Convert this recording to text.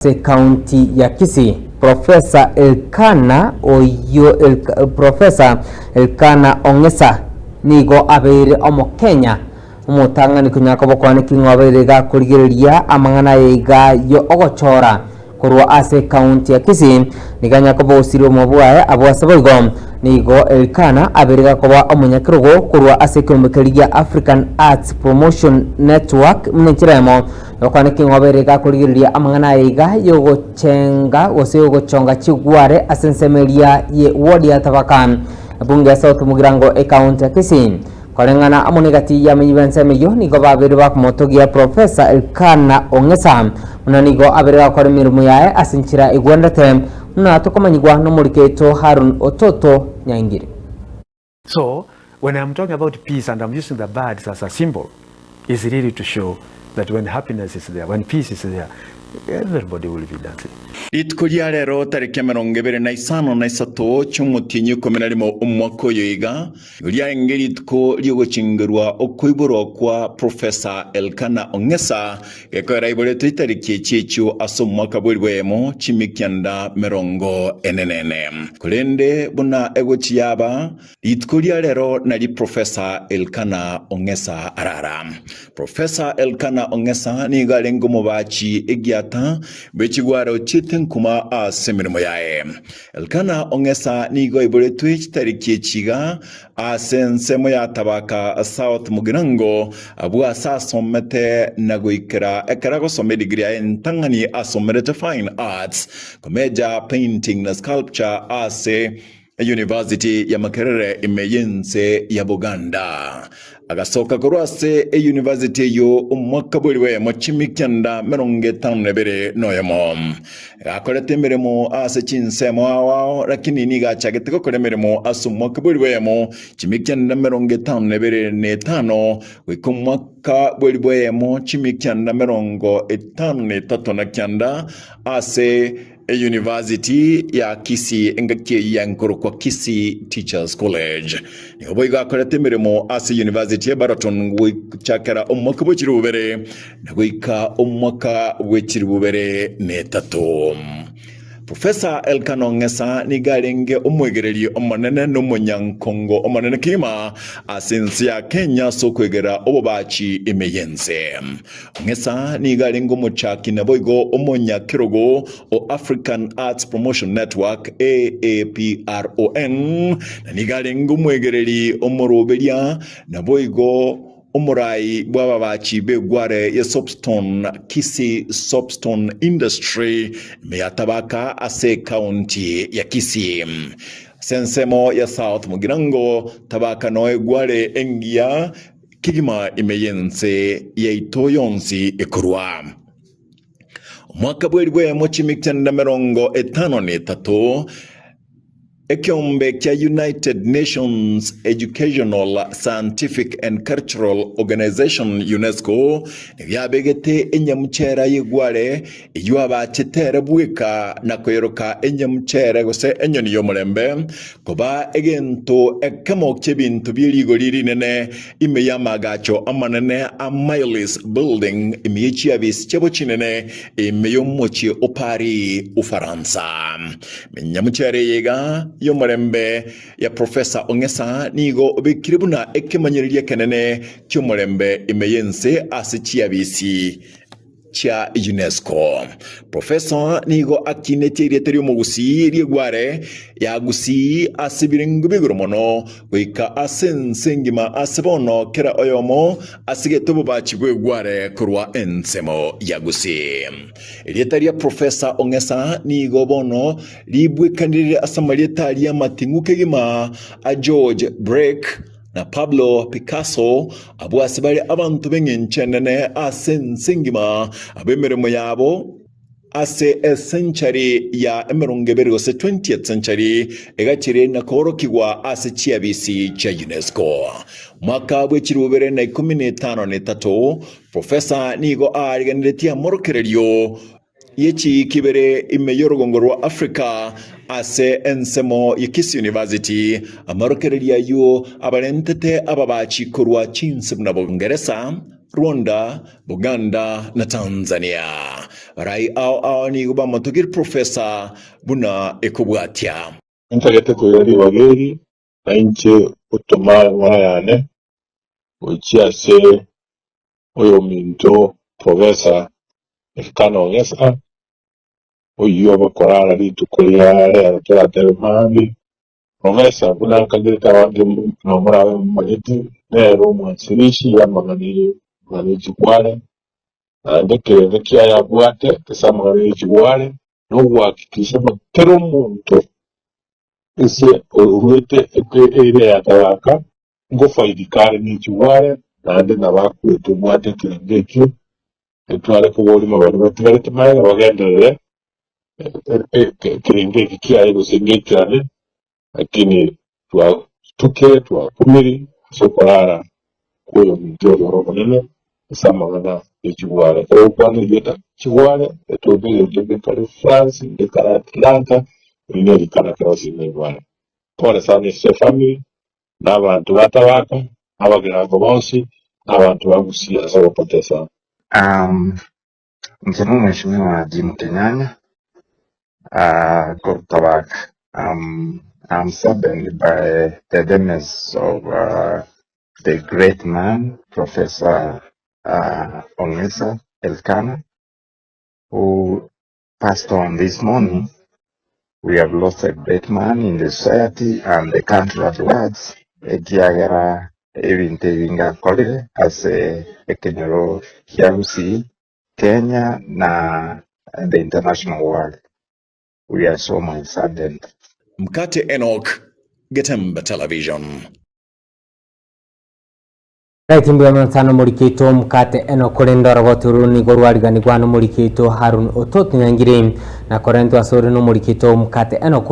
Ase County ya Kisii, Professor Elkana oyio Professor Elkana Ong'esa nigo abeire Omokenya omotang'ani konya kobokwana ki ng'o abeire iga akorigereria amang'ana aya iga yo ogochora korwa ase Ecounty ya Kisii nigo anya koba osiri omo bwaye abwo ase boigo nigo Elkana abeire iga koba omonyakerogo korwa ase ekeombe keria gia African Arts Promotion Network buna enchera eyemo Gokwana ki ng'o obeire iga akorigereria amang'ana aya iga y'ogochenga gose y'ogochonga chigware ase ensemo eria ye ward ya Tabaka, ebunge ya South Mugirango ecounty ya Kisii. Koreng'ana amo negati y'amenyi b'ensemo eyio nigo babeire bakomotogia Professor Elkana Ong'esa buna nigo abeire gakora emeremo yaye ase enchera egwenerete buna tokomanyigwa nomoriki oito Haron Ototo Nyaingire. So when I'm talking about peace and I'm using the birds as a symbol, is really to show that when happiness is there, when peace is there, everybody will be dancing. Rituko ria rero tariki 25 na isato chi'omotienyi o 11 omwaka oyo iga, riarenge rituko ri'ogochengerwa okoiborwa kwa Professor Elkana Ong'esa, gekoera aiboretwe chitariki echi echio ase omwaka bw'elifu eyemo chimikianda 44. Korende buna egochia yaba, rituko ria rero nari Professor Elkana Ong'esa arara. Professor Elkana Ong'esa nigo arenge omobachi egiata bwe chigware ochiete nkuma ase emeremo yaye. Elkana Ong'esa nigo aiboretwe chitariki echi iga Ase ensemo ya Tabaka South Mugirango, abwo ase asomete na goikera ekero agosoma edigiri yaye entang'ani asomerete Fine Arts, komeja Painting na Sculpture ase University ya Makerere ime y'ense ya Buganda. Agasoka korwa ase eyunivasiti eyio omwaka bw'eriwemo chimikianda 52 noyomo. Gakorete emeremo ase chinsemo ao ao, lakini nigo achagete gokora emeremo ase omwaka bw'eriwemo chimikianda 55 goika omwaka bw'eriwemo chimikianda 53 na ase Eyunivasiti ya Kisii engaki eyio yankorokwa Kisii Teachers College. Nigo boigo akorete emeremo ase Eyunivasiti ya Baraton gochakera omwaka bwe chilifu bibere na goika omwaka bwe chilifu bibere na etato. Professor Elkana Ong'esa nigo arenge omoegereri omonene na omonyankongo omonene kegima ase ense ya Kenya ase okoegera obobachi ime y'ense. Ong'esa nigo arenge omochaki naboigo omonyakerogo o African Arts Promotion Network, AAPRON, na nigo arenge omwegereri omoroberia naboigo omorai bw'ababachi b'egware ya Soapstone, Kisii Soapstone Industry, ime ya Tabaka ase ekaunti ya Kisii. Ase ensemo ya South Mugirango, Tabaka noe egware engiya Kegima ime y'ense yaito yonsi ekorwa. Omwaka bw'elifu eyemo chimikianda 53, ekeombe kia United Nations Educational, Scientific and Cultural Organization, UNESCO, negiabegete enyamuchera y'egware eyio abachete ere bweka na koyeroka enyamuchere gose enyoni y'omorembe, Koba egento ekemo ki'ebinto bie rigori rinene ime y'amaagacho amanene a Miles Building ime ye chiabisi chiabo chinene ime y'omochie o Paris, Ufaransa. Menyamuchere eye iga y'omorembe ya Professor Ong'esa nigo obekire buna ekemanyererio ekenene ki'omorembe ime y'ense ase chiabisi chia UNESCO. Professor nigo akinetie erieta ri'omogusii ri'egware ya Gusii ase ebirengo bi'igoro mono goika ase ense engima ase bono kera oyomo asigete obobachi bw'egware korwa ensemo ya Gusii. Erieta ria Professor Ong'esa nigo bono ribwekanirire ase amarieta aria amating'u kegima a George Brake, na Pablo Picasso, abwo ase bare abanto b'engencho enene ase ense engima, ab'emeremo yabo ase esenchari ya 20 gose 20th century egachire na koorokigwa ase chiabisi chia UNESCO. Mwaka bwe chilifu bibere na ikomi na etano na etato, Professor nigo aariganeretie amorokererio ye chiiki ibere ime y'orogongo rwa Africa ase ensemo ye Kisii University, amarokererio ayio abarentete ababachi korwa chinse buna Bongeresa, Rwanda, Buganda na Tanzania. Abarai ao ao nigo bamotogire Professor buna ekobwatia. Ntagete koira ribaga eri, na inche gotoma eng'ora yane gochia ase oyominto Professor Elkana Ong'esa, oyio ogokorara rituko ria rero toratebe mambia. Professor, buna nkagerete abange nomorabe momanyete, nere omwansirishi y'amang'ana ye chigware, naende ekerengo kiaye abwate ase amang'ana ye chigware, nogohakikisha ng'a kera omonto ase oruete area ya Tabaka ngofaidika are ne chigware, naende nabo akwete obwate ekerengo ekio, etware koboria ng'a baria batigarete magega bagenderere ekerengo eke kiaye gose ngekerane, lakini twatukire twakumiri ase okorara kw'oyominto oyo ore omonene ase amang'ana ye chigware. Ekero ogokwana erieta chigware, etobe egento gekare France, gekare Atlanta, eri nerikana crossing egware. Pole sana ase efamiri, na abanto ba Tabaka, na abagirango bonsi, na abanto ba Gusii ase ogopotesa. Um, inche nomweshimiwa Jim Kenyanya uh, korwa Tabaka. Um, I'm saddened by the demise of uh, the great man, Professor uh, Ong'esa Elkana, who passed on this morning. We have lost a great man in the society and the country at large. Ekiagera ebinto ebi ngakorire ase ekenyoro kia Gusii, Kenya na the international world. We are so much saddened. Mkate Enock, Getembe Television. Right mbuya mono sana omoriki oito omokate Enock korende oroboti oro nigo rwariganigwa nomoriki oito Harun Otot Nyangire na korentwa ase ore nomoriki oito omokate Enock.